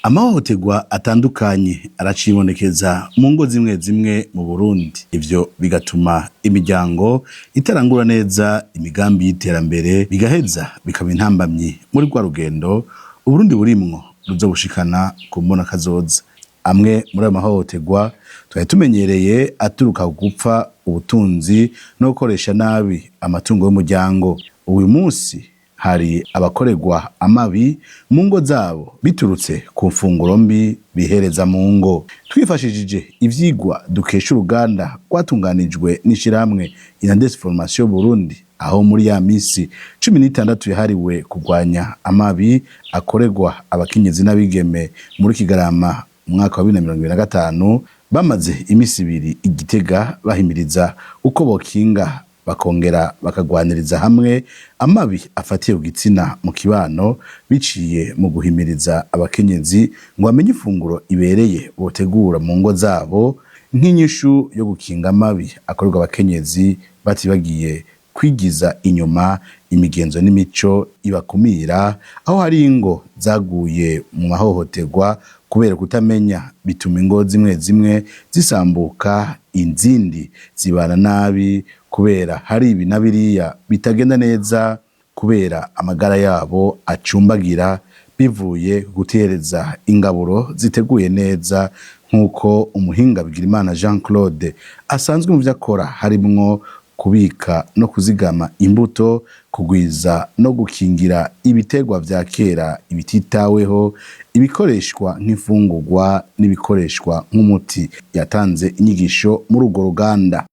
Amahohoterwa atandukanye aracibonekeza mu ngo zimwe zimwe mu Burundi. Ivyo bigatuma imiryango itarangura neza imigambi y'iterambere, bigaheza bikaba intambamyi muri rwa rugendo Uburundi burimwo ruzobushikana ku mbonakazoza. Amwe muri ayo mahohoterwa twari tumenyereye aturuka ku gupfa ubutunzi no gukoresha nabi amatungo y'umuryango. Uyu munsi hari abakorerwa amabi mu ngo zabo biturutse ku mfunguro mbi bihereza mu ngo. Twifashishije ivyigwa dukesha uruganda rwatunganijwe n'ishirahamwe Inades Formation Burundi, aho muri ya misi 16 yahariwe kurwanya amabi akorerwa abakenyezi n'abigeme muri Kigarama mu mwaka wa 2025, bamaze imisi 2 i Gitega bahimiriza uko bokinga bakongera bakagwaniriza hamwe amabi afatiye ku gitsina mu kibano, biciye mu guhimiriza abakenyezi ngo bamenye ifunguro ibereye botegura mu ngo zabo nk'inyishu yo gukinga amabi akorerwa abakenyezi, batibagiye kwigiza inyuma imigenzo n'imico ibakumira, aho hari ingo zaguye mu mahohoterwa kubera kutamenya, bituma ingo zimwe zimwe zisambuka, izindi zibana nabi kubera hari ibi na biriya bitagenda neza, kubera amagara yabo acumbagira bivuye gutereza ingaburo ziteguye neza, nk'uko umuhinga Bigirimana Jean Claude asanzwe mu vyo akora harimwo kubika no kuzigama imbuto, kugwiza no gukingira ibiterwa vya kera ibititaweho, ibikoreshwa nk'imfungurwa n'ibikoreshwa nk'umuti, yatanze inyigisho muri urwo ruganda.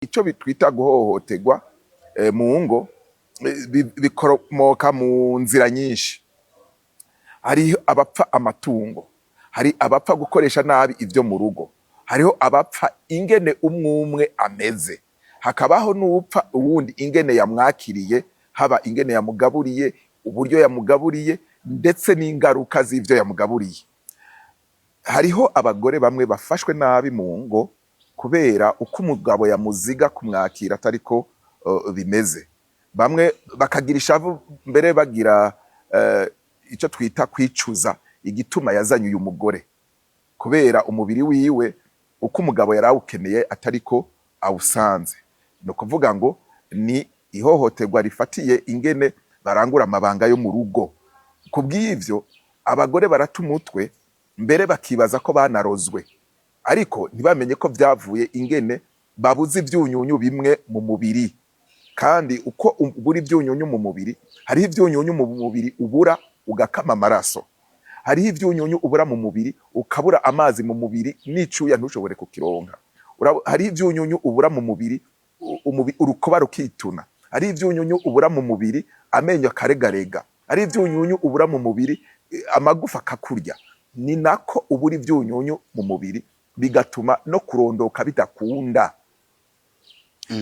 Icyo bitwita guhohoterwa mu ngo bikomoka mu nzira nyinshi. Hari abapfa amatungo, hari abapfa gukoresha nabi ibyo mu rugo, hariho abapfa ingene umwe umwe ameze, hakabaho n'uwupfa uwundi ingene yamwakiriye, haba ingene yamugaburiye, uburyo yamugaburiye, ndetse n'ingaruka z'ivyo yamugaburiye. Hariho abagore bamwe bafashwe nabi mu ngo kubera uko umugabo yamuziga kumwakira atariko bimeze. Bamwe bakagira ishavu, mbere bagira icyo twita kwicuza igituma yazanye uyu mugore, kubera umubiri wiwe uko umugabo yari awukeneye atariko awusanze. Ni ukuvuga ngo ni ihohoterwa rifatiye ingene barangura amabanga yo mu rugo. Ku bw'ivyo abagore barata umutwe, mbere bakibaza ko banarozwe, ariko ntibamenye ko vyavuye ingene babuze ivyunyunyu bimwe mu mubiri. Kandi uko ubura ivyunyunyu mu mubiri, hariho ivyunyunyu mu mubiri ubura ugakama amaraso, hariho ivyunyunyu ubura mu mubiri ukabura amazi mu mubiri n'icuya ntushobore kukironka. Hariho ivyunyunyu ubura mu mubiri urukoba rukituna, hariho ivyunyunyu ubura mu mubiri amenyo akaregarega, hariho ivyunyunyu ubura mu mubiri amagufa akakurya. Ni nako ubura ivyunyunyu mu mubiri bigatuma no kurondoka bidakunda.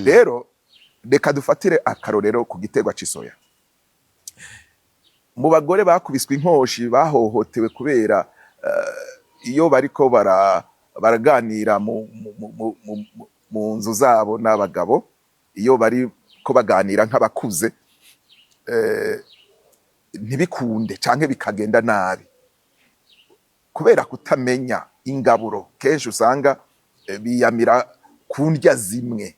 Rero reka dufatire akarorero ku giterwa c'isoya. Mu bagore bakubiswe inkoshi, bahohotewe kubera iyo bariko baraganira mu nzu zabo n'abagabo, iyo bariko baganira nk'abakuze, ntibikunde canke bikagenda nabi kubera kutamenya ingaburo. Kenshi usanga biyamira ku ndya zimwe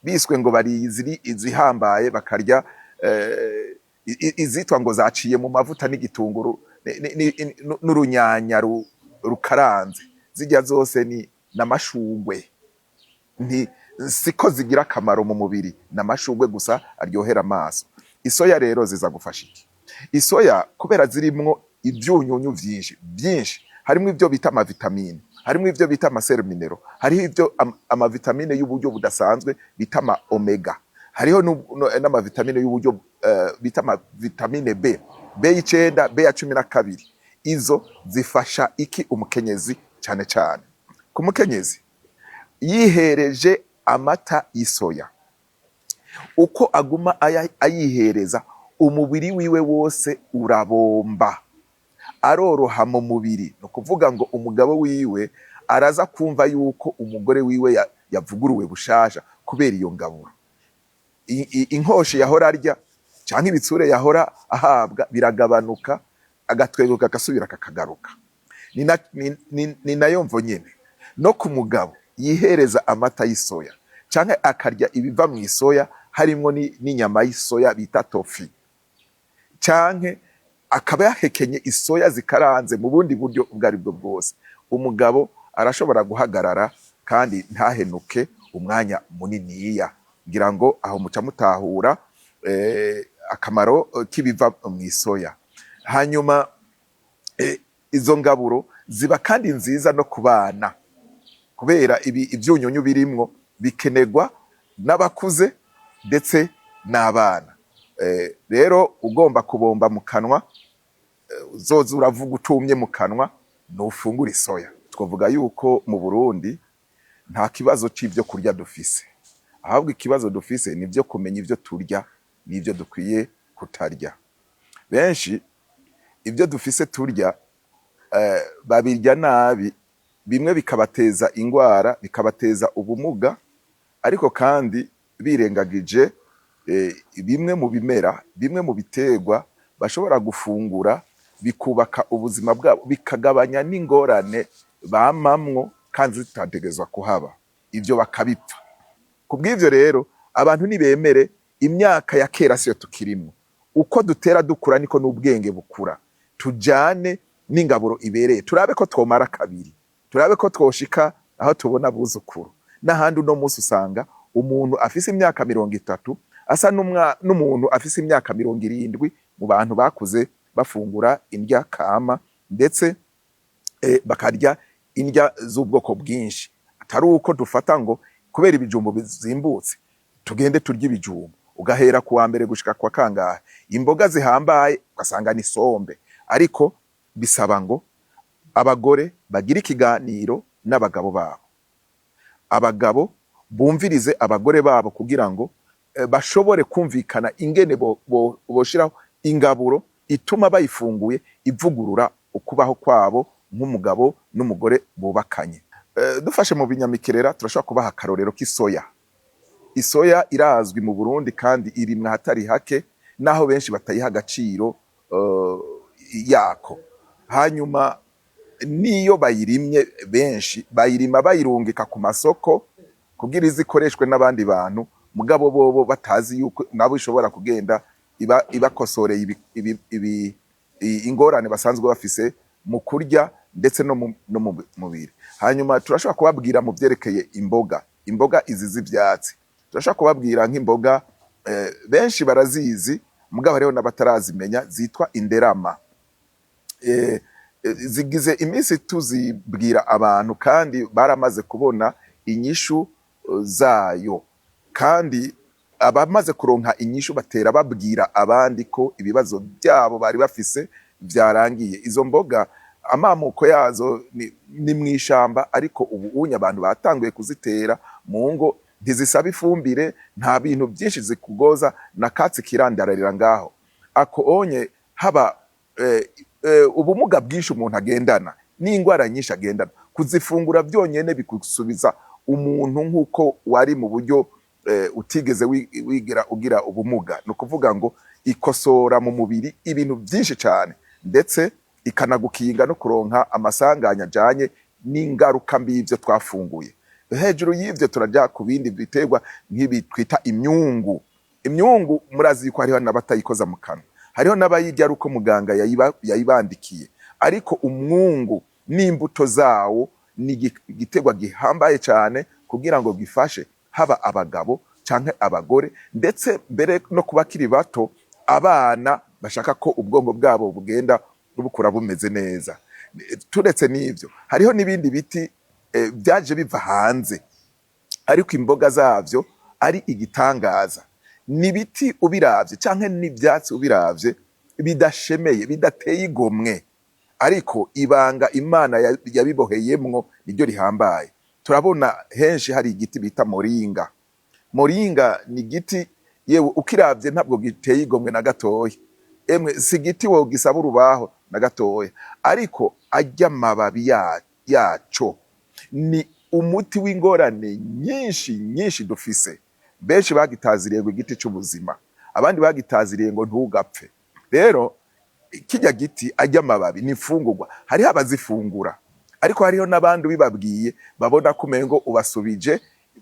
biswe ngo bari iziri izihambaye, bakarya izitwa ngo zaciye mu mavuta n'igitunguru n'urunyanya rukaranze. Zirya zose ni n'amashugwe, nti siko zigira akamaro mu mubiri, n'amashugwe gusa aryohera amaso. Isoya rero ziza gufasha iki? Isoya kubera zirimwo ivyunyunyu vyinshi vyinshi, harimwo ivyo bita amavitamine, harimwo ivyo bita ama sels minéraux, hariho ivyo amavitamine y'uburyo budasanzwe bita ama oméga, hariho n'amavitamine y'uburyo bita amavitamine B, B9, B ya 12. Izo zifasha iki umukenyezi? Cane cane ku mukenyezi yihereje amata y'isoya, uko aguma ayihereza, umubiri wiwe wose urabomba, aroroha mu mubiri. Ni ukuvuga ngo umugabo wiwe araza kumva yuko umugore wiwe yavuguruwe bushasha kubera iyo ngaburo. Inkoshi yahora arya canke ibitsure yahora ahabwa biragabanuka, agatwenguka agasubira kakagaruka. Ni nayo mvo nyene no ku mugabo yihereza amata y'isoya canke akarya ibiva mu isoya, harimwo n'inyama y'isoya bita tofu, canke akaba yahekenye isoya zikaranze mu bundi buryo ubwo ari bwo bwose, umugabo arashobora guhagarara kandi ntahenuke umwanya muniniya. Ngira ngo aho muca mutahura akamaro k'ibiva mu isoya. Hanyuma izo ngaburo ziba kandi nziza no ku bana, kubera ibi ibyunyunyu birimwo bikenerwa n'abakuze ndetse n'abana. Rero ugomba kubomba mu kanwa, uzoza uravuga utumye mu kanwa, nufungura isoya. Twavuga yuko mu Burundi nta kibazo c'ivyo kurya dufise, ahubwo ikibazo dufise ni ibyo kumenya ibyo turya n'ibyo dukwiye kutarya. Benshi ibyo dufise turya babirya nabi, bimwe bikabateza ingwara, bikabateza ubumuga, ariko kandi birengagije bimwe mu bimera, bimwe mu biterwa bashobora gufungura bikubaka ubuzima bwabo, bikagabanya n'ingorane bamamwo kandi zitategezwa kuhaba, ibyo bakabipfa. Ku bw'ivyo rero, abantu nibemere imyaka ya kera siyo tukirimwo. Uko dutera dukura niko n'ubwenge bukura. Tujane n'ingaburo ibereye, turabe ko twomara kabiri, turabe ko twoshika aho tubona abuzukuru n'ahandi. Uno munsi usanga umuntu afise imyaka 30 asa n'umuntu afise imyaka 70 mu bantu bakuze bafungura indya kama, ndetse bakarya indya z'ubwoko bwinshi. Atari uko dufata ngo kubera ibijumbu bizimbutse tugende turye ibijumbu, ugahera kuwa mbere gushika kwa kangahe, imboga zihambaye ugasanga ni sombe. Ariko bisaba ngo abagore bagire ikiganiro n'abagabo babo, abagabo bumvirize abagore babo, kugira ngo bashobore kumvikana ingene boshiraho ingaburo ituma bayifunguye ivugurura ukubaho kwabo nk'umugabo n'umugore bubakanye. Dufashe mu binyamikerera, turashobora kubaha akarorero k'isoya. Isoya irazwi mu Burundi kandi irimwa ahatari hake, naho benshi batayiha agaciro yako. Hanyuma niyo bayirimye, benshi bayirima bayirungika ku masoko kugira ize ikoreshwe n'abandi bantu, mugabo bobo batazi yuko nabo ishobora kugenda iba ibakosoreye ingorane basanzwe bafise mu kurya ndetse no mu mubiri. Hanyuma turashobora kubabwira mu vyerekeye imboga, imboga izi z'ivyatsi. Turashobora kubabwira nk'imboga benshi barazizi, mugabo hariho n'abatarazimenya, zitwa inderama. Zigize iminsi tuzibwira abantu kandi baramaze kubona inyishu zayo, kandi abamaze kuronka inyishu batera babwira abandi ko ibibazo byabo bari bafise vyarangiye. Izo mboga amamuko yazo ni mw'ishamba, ariko ubu unye abantu batanguye kuzitera mu ngo. Ntizisaba ifumbire, nta bintu byinshi zikugoza, na katsi kirandararira ngaho. Ako onye haba ubumuga bwinshi umuntu agendana n'ingwara nyinshi agendana, kuzifungura byonyene bikusubiza umuntu nk'uko wari mu buryo utigeze wigera ugira ubumuga. Ni ukuvuga ngo ikosora mu mubiri ibintu byinshi cyane, ndetse ikanagukinga no kuronka amasanganya ajanye n'ingaruka mbi y'ivyo twafunguye. Hejuru y'ivyo, turaja ku bindi biterwa nk'ibi twita imyungu. Imyungu murazi yuko hariho n'abatayikoza mu kanwa, hariho n'abayirya ari uko muganga yayibandikiye, ariko umwungu n'imbuto zawo ni igiterwa gihambaye cyane kugira ngo gifashe haba abagabo canke abagore, ndetse mbere no ku bakiri bato, abana bashaka ko ubwonko bwabo bugenda bukura bumeze neza. Turetse n'ivyo, hariho n'ibindi biti vyaje biva hanze, ariko imboga zavyo ari igitangaza. Ni ibiti ubiravye canke n'ivyatsi ubiravye bidashemeye, bidateye igomwe, ariko ibanga Imana yabiboheyemwo niryo rihambaye. Turabona henshi hari igiti bita moringa. Moringa ni igiti, yewe, ukiravye ntabwo giteye igomwe na gatoya, emwe si igiti wogisaba urubaho na gatoya, ariko arya amababi yaco ni umuti w'ingorane nyinshi nyinshi dufise. Benshi bagitaziriye ngo igiti c'ubuzima, abandi bagitaziriye ngo ntugapfe. Rero Kirya giti arya amababi ni imfungurwa, hariho abazifungura, ariko hariho n'abandi ubibabwiye babona ko umengo ubasubije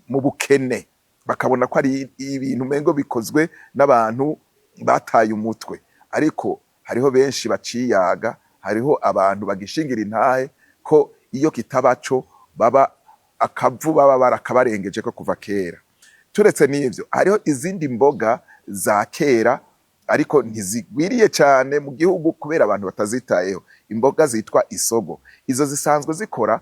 mu bukene, bakabona ko ari ibintu umengo bikozwe n'abantu bataye umutwe. Ariko hariho benshi baciyaga, hariho abantu bagishingira intahe ko iyo kitabaco baba akavu baba barakabarengeje ko kuva kera. Turetse n'ivyo, hariho izindi mboga za kera ariko ntizigwiriye cyane mu gihugu kubera abantu batazitayeho, imboga zitwa isogo. Izo zisanzwe zikora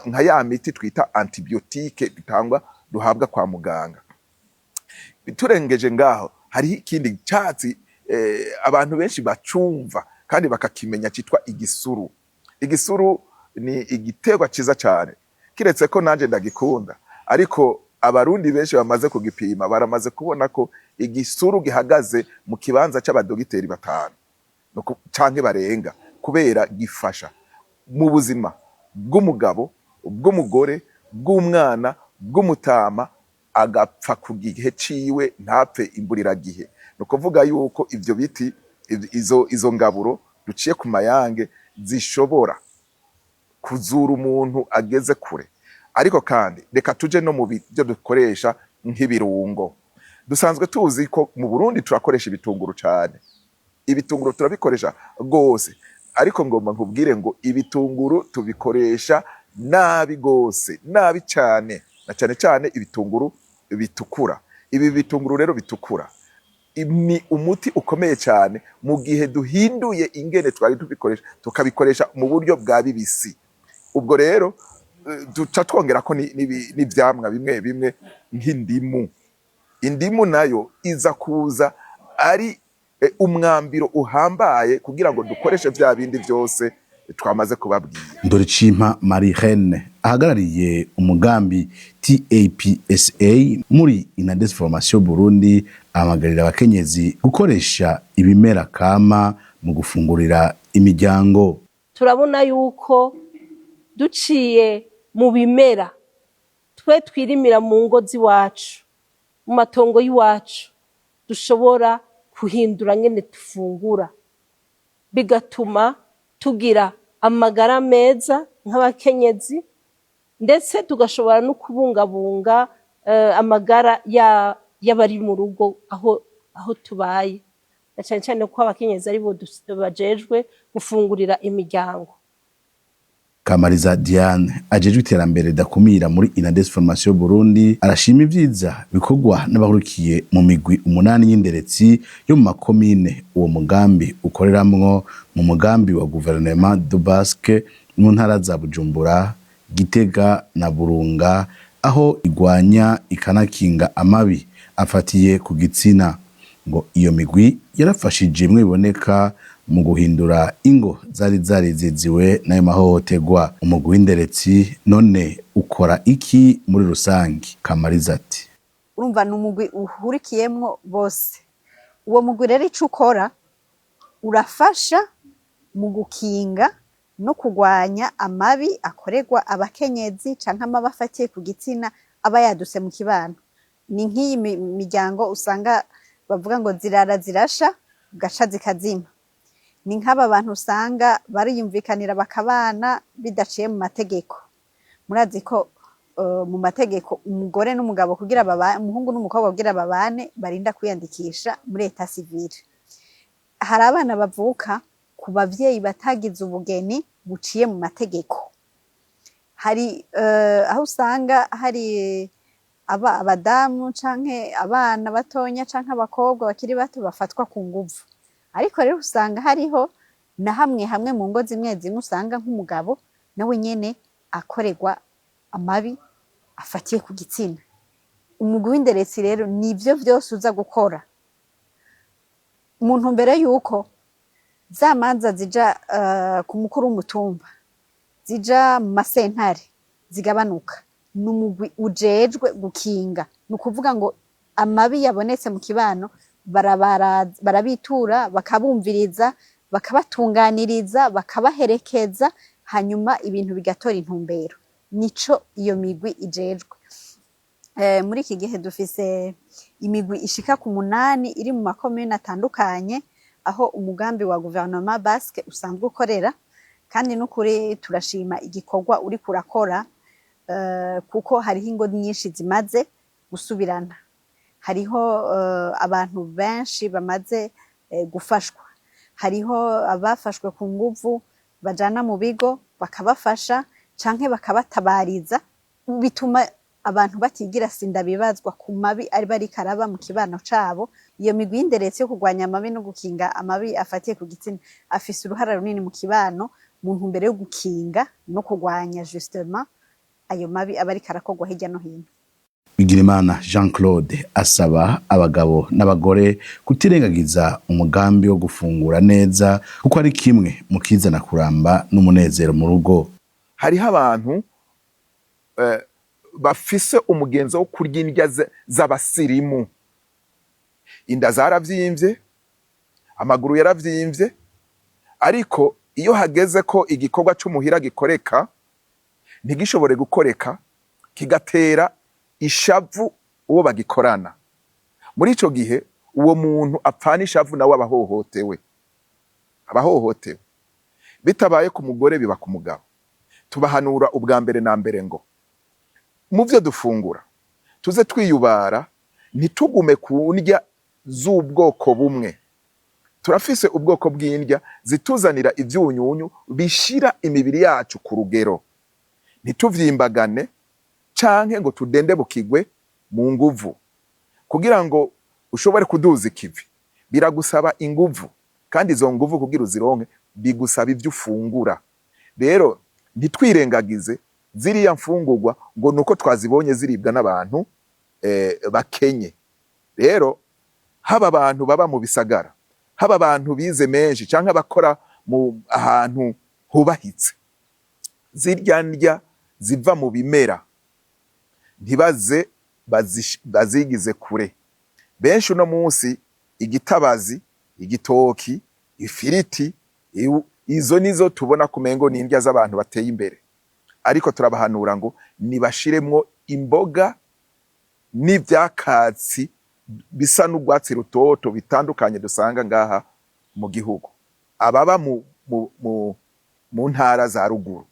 nka ya miti twita antibiotique dutangwa duhabwa kwa muganga. Turengeje ngaho, hariho ikindi cyatsi abantu benshi bacumva kandi bakakimenya cyitwa igisuru. Igisuru ni igiterwa ciza cyane, kiretse ko nanje ndagikunda, ariko Abarundi benshi bamaze kugipima baramaze kubona ko igisuru gihagaze mu kibanza c'abadogiteri batanu canke barenga, kubera gifasha mu buzima bw'umugabo, bw'umugore, bw'umwana, bw'umutama, agapfa ku gihe ciwe, ntapfe imburiragihe. Ni ukuvuga yuko ivyo biti, izo ngaburo duciye ku mayange zishobora kuzura umuntu ageze kure. Ariko kandi reka tuje no mu byo dukoresha nk'ibirungo. Dusanzwe tuzi ko mu Burundi turakoresha ibitunguru cyane, ibitunguru turabikoresha rwose, ariko ngomba nkubwire ngo ibitunguru tubikoresha nabi gose, nabi cyane, na cyane cyane ibitunguru bitukura. Ibi bitunguru rero bitukura ni umuti ukomeye cyane mu gihe duhinduye ingene twari tubikoresha, tukabikoresha mu buryo bwa bibisi. Ubwo rero duca twongera ko n'ivyamwa bimwe bimwe nk'indimu. Indimu nayo iza kuza ari umwambiro uhambaye kugira ngo dukoreshe vya bindi vyose twamaze kubabwira. Ndoricimpa Marie Reine ahagarariye umugambi TAPSA muri Inades Formation Burundi ahamagarira abakenyezi gukoresha ibimera kama mu gufungurira imiryango. Turabona yuko duciye mu bimera twe twirimira mu ngo z'iwacu, mu matongo y'iwacu, dushobora guhindura nyene dufungura, bigatuma tugira amagara meza nk'abakenyezi, ndetse tugashobora no kubungabunga amagara y'abari mu rugo aho tubaye, na cane cane ko abakenyezi aribo bajejwe gufungurira imiryango. Kamariza Diane ajejwe iterambere ridakumira muri Inades Formation Burundi arashima ivyiza bikorwa n'abahurikiye mu migwi umunani y'inderetsi yo mu makomine uwo mugambi ukoreramwo, mu mugambi wa Gouvernement du Basque mu ntara za Bujumbura, Gitega na Burunga, aho igwanya ikanakinga amabi afatiye ku gitsina. Ngo iyo migwi yarafashije imwe biboneka mu guhindura ingo zari zariziziwe n'ayo mahohoterwa. Umugwi w'inderetsi none ukora iki muri rusange? Kamariza ati: Urumva ni umugwi uhurikiyemwo bose. Uwo mugwi rero ico ukora, urafasha mu gukinga no kurwanya amabi akorerwa abakenyezi canke amabi afatiye ku gitsina aba yadutse mu kibano. Ni nk'iyi miryango usanga bavuga ngo zirara zirasha ugaca zikazima. Ni nk'aba bantu usanga bariyumvikanira bakabana bidaciye mu mategeko. Murazi ko mu mategeko umugore n'umugabo kugira babane, umuhungu n'umukobwa kugira babane, barinda kwiyandikisha muri état civil. Hari abana bavuka ku bavyeyi batagize ubugeni buciye mu mategeko. Hari aho usanga hari abadamu canke abana batonya canke abakobwa bakiri bato bafatwa ku nguvu. Ariko rero usanga hariho na hamwe hamwe mu ngo zimwe zimwe usanga nk'umugabo nawe nyene akorerwa amabi afatiye ku gitsina. Umugwi w'inderetsi rero nivyo vyose uza gukora mu ntumbero yuko za manza zija ku mukuru w'umutumba, zija mu masentare, zigabanuka. Ni umugwi ujejwe gukinga, ni ukuvuga ngo amabi yabonetse mu kibano barabitura, bakabumviriza, bakabatunganiriza, bakabaherekeza, hanyuma ibintu bigatora intumbero. Nico iyo migwi ijejwe. Muri iki gihe dufise imigwi ishika ku munani iri mu makomune atandukanye. Aho umugambi wa guverinoma basque usanzwe ukorera, kandi n'ukuri turashima igikorwa uriko urakora, kuko hariho ingo nyinshi zimaze gusubirana, hariho abantu benshi bamaze gufashwa, hariho abafashwe ku nguvu bajana mu bigo bakabafasha canke bakabatabariza. Bituma abantu batigira sindabibazwa ku mabi ari bariko araba mu kibano cabo. Iyo migwi y'inderetse yo kurwanya amabi no gukinga amabi afatiye ku gitsina afise uruhara runini mu kibano, mu ntumbero yo gukinga no kurwanya justement ayo mabi aba ariko arakorwa hirya no hino. Bigirimana Jean Claude asaba abagabo n'abagore kutirengagiza umugambi wo gufungura neza, kuko ari kimwe mu kizana kuramba n'umunezero mu rugo. Hariho abantu bafise umugenzo wo kurya indya z'abasirimu. Inda zaravyimbye, amaguru yaravyimbye, ariko iyo hageze ko igikorwa c'umuhira gikoreka, ntigishobore gukoreka, kigatera ishavu uwo bagikorana. Muri ico gihe uwo muntu apfana ishavu nawe abahohotewe, abahohotewe. Bitabaye ku mugore, biba ku mugabo. Tubahanura ubwa mbere na mbere ngo mu vyo dufungura tuze twiyubara, ntitugume ku ndya z'ubwoko bumwe. Turafise ubwoko bw'indya zituzanira ivyunyunyu bishira imibiri yacu ku rugero, ntituvyimbagane canke ngo tudendebukirwe mu nguvu. Kugira ngo ushobore kuduza ikivi biragusaba inguvu, kandi izo nguvu kugira uzironke bigusaba ivyo ufungura. Rero ntitwirengagize ziriya mfungurwa ngo nuko twazibonye ziribwa n'abantu bakenye. Rero haba abantu baba mu bisagara, haba abantu bize menshi canke abakora mu ahantu hubahitse, zirya ndya ziva mu bimera ntibaze bazigize kure. Benshi uno munsi igitabazi, igitoki, ifiriti, izo nizo tubona kumengo ni indya z'abantu bateye imbere, ariko turabahanura ngo nibashiremwo imboga n'ivyakatsi bisa n'urwatsi rutoto bitandukanye dusanga ngaha mu gihugu. Ababa mu ntara za ruguru,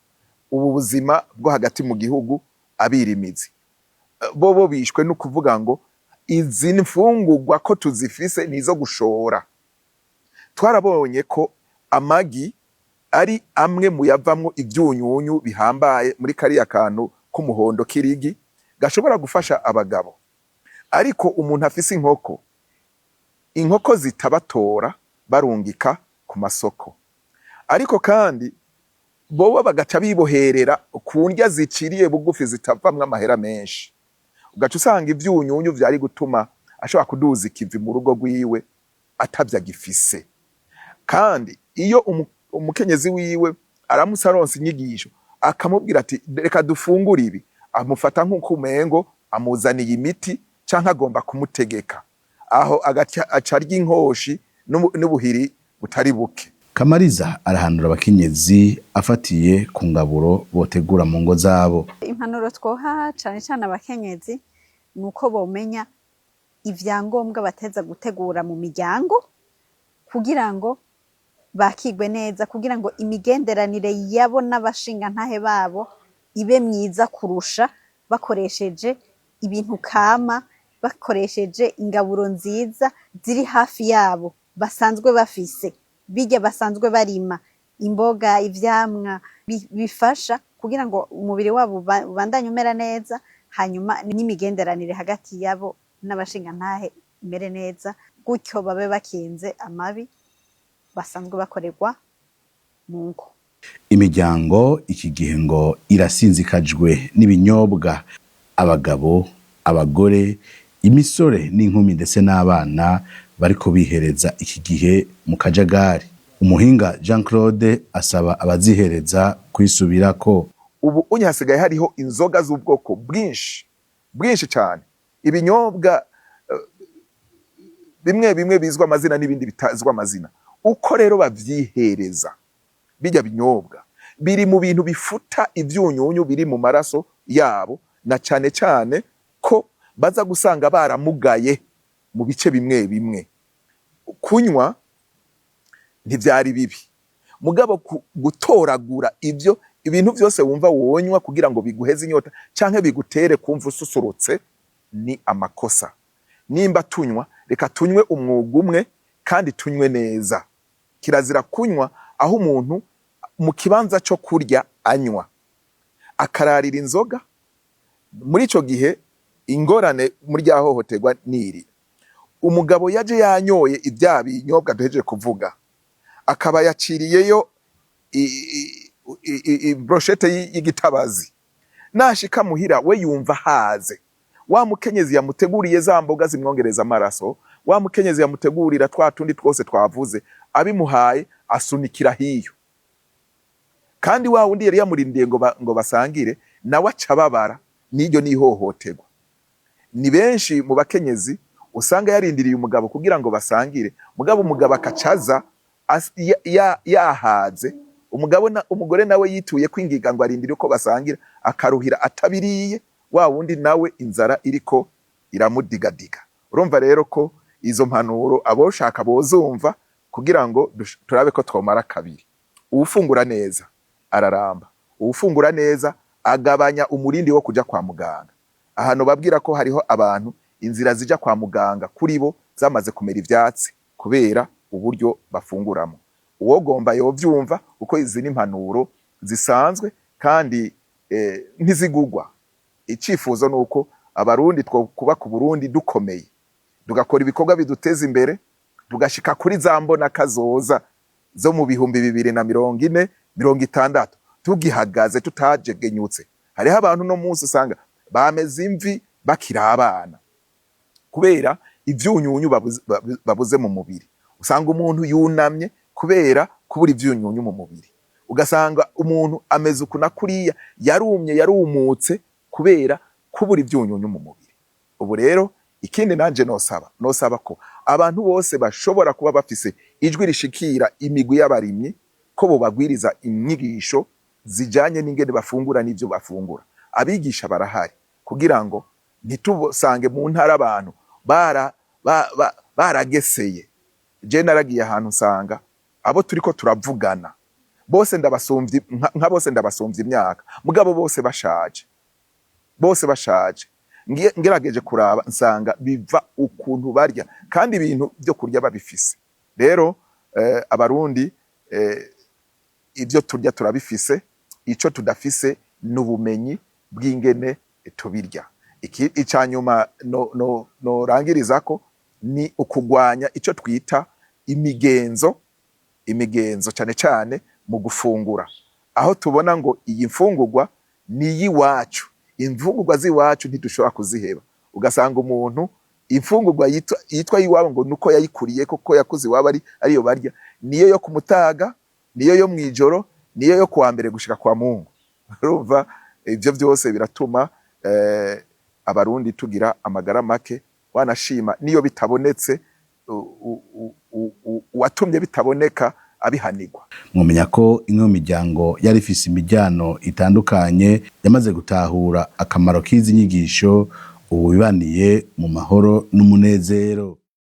ubu buzima bwo hagati mu gihugu, abirimizi bobo bishwe no kuvuga ngo izi mfungurwa ko tuzifise nizo gushora. Twarabonye ko amagi ari amwe mu yavamwo ivyunyunyu bihambaye muri kariya kantu k'umuhondo k'irigi gashobora gufasha abagabo, ariko umuntu afise inkoko, inkoko zitabatora barungika ku masoko, ariko kandi bobo bagaca biboherera ku ndya ziciriye bugufi zitavamwo amahera menshi, ugaca usanga ivyunyunyu vyari gutuma ashobora kuduza ikivi mu rugo rwiwe atavyo agifise. Kandi iyo umukenyezi wiwe aramutse aronse inyigisho, akamubwira ati: "Reka dufungure ibi", amufata nk'uko umengo amuzaniye imiti canke agomba kumutegeka, aho agaca aca arya inkoshi n'ubuhiri butari buke. Kamariza arahanura abakenyezi afatiye ku ngaburo botegura mu ngo zabo. Impanuro twoha cane cane abakenyezi ni uko bomenya ivyangombwa bateza gutegura mu miryango kugira ngo bakigwe neza, kugira ngo imigenderanire yabo n'abashingantahe babo ibe myiza kurusha, bakoresheje ibintu kama, bakoresheje ingaburo nziza ziri hafi yabo basanzwe bafise, birya basanzwe barima, imboga, ivyamwa, bifasha kugira ngo umubiri wabo ubandanye umera neza, hanyuma n'imigenderanire hagati yabo n'abashingantahe imere neza, gutyo babe bakinze amabi basanzwe bakorerwa mu ngo. Imiryango iki gihe ngo irasinzikajwe n'ibinyobwa. Abagabo, abagore, imisore n'inkumi ndetse n'abana bariko bihereza iki gihe mu kajagari. Umuhinga Jean Claude asaba abazihereza kwisubirako. Ubu unye hasigaye hariho inzoga z'ubwoko bwinshi bwinshi cyane, ibinyobwa bimwe bimwe bizwi amazina n'ibindi bitazwi amazina. Uko rero bavyihereza bijya binyobwa biri mu bintu bifuta ivyunyunyu biri mu maraso yabo, na cane cane ko baza gusanga baramugaye mu bice bimwe bimwe. Kunywa Ntivyari bibi, mugabo gutoragura ivyo ibintu vyose wumva wonywa kugira ngo biguheze inyota canke bigutere kumva ususurutse ni amakosa. Nimba tunywa, reka tunywe umwuga umwe kandi tunywe neza. Kirazira kunywa aho umuntu mu kibanza co kurya anywa akararira inzoga. Muri ico gihe ingorane muri rya hohoterwa niri: umugabo yaje yanyoye ibya binyobwa duhejeje kuvuga, akaba yaciriyeyo brochette y'igitabazi, nashika muhira we yumva haze. Wa mukenyezi yamuteguriye za mboga zimwongereza amaraso, wa mukenyezi yamutegurira twa tundi twose twavuze, abimuhaye asunikira hiyo. Kandi wa wundi yari yamurindiye ngo basangire nawe aca ababara. N'iryo ni ihohoterwa. Ni benshi mu bakenyezi usanga yarindiriye umugabo kugira ngo basangire, mugabo umugabo akacaza yahaze. Umugabo na, umugore nawe yituye kwingiga ngo arindire uko basangira, akaruhira atabiriye, wa wundi nawe inzara iriko iramudigadiga. Urumva rero ko izo mpanuro aboshaka bozumva kugira ngo turabe ko twomara kabiri. Uwufungura neza araramba, uwufungura neza agabanya umurindi wo kuja kwa muganga. Ahantu babwira ko hariho abantu inzira zija kwa muganga kuri bo zamaze kumera ivyatsi kubera uburyo bafunguramo. Uwogomba yovyumva, kuko izi ni impanuro zisanzwe kandi ntizigugwa. Icifuzo nuko Abarundi two kuba ku Burundi dukomeye, tugakora ibikorwa biduteza imbere, tugashika kuri za mbona kazoza zo mu 2040, 60, tugihagaze, tutajegenyutse. Hariho abantu no munsi usanga bameze imvi bakiri abana kubera ivyunyunyu babuze mu mubiri. Usanga umuntu yunamye kubera kubura ivyunyunyu mu mubiri, ugasanga umuntu ameze uku na kuriya, yarumye, yarumutse kubera kubura ivyunyunyu mu mubiri. Ubu rero ikindi nanje nosaba ko abantu bose bashobora kuba bafise ijwi rishikira imigwi y'abarimyi ko bobagwiriza inyigisho zijanye n'ingene bafungura n'ivyo bafungura. Abigisha barahari, kugira ngo ntitusange mu ntara abantu barageseye. Je naragiye ahantu nsanga abo turiko turavugana bose ndabasumvye, nka bose ndabasumvye imyaka, mugabo bose bashaje, bose bashaje. Ngerageje kuraba nsanga biva ukuntu barya, kandi ibintu byo kurya babifise. Rero Abarundi, ibyo turya turabifise, ico tudafise n'ubumenyi bw'ingene tubirya. Ica nyuma norangirizako ni ukugwanya ico twita imigenzo, cane cane mu gufungura, aho tubona ngo iyi mfungurwa ni iy'iwacu, imfungurwa z'iwacu ntidushobora kuziheba. Ugasanga umuntu imfungurwa yitwa iwabo ngo nuko yayikuriye, koko yakuze iwabo ari ariyo barya, niyo yo kumutaga, niyo yo mwijoro, niyo yo kuwa mbere gushika kwa Mungu. Urumva ivyo byose biratuma Abarundi tugira amagara make. Wanashima niyo bitabonetse, uwatumye bitaboneka abihanirwa. Mwomenya ko imwe mu miryango yari ifise imijyano itandukanye yamaze gutahura akamaro k'izi nyigisho, ubu bibaniye mu mahoro n'umunezero.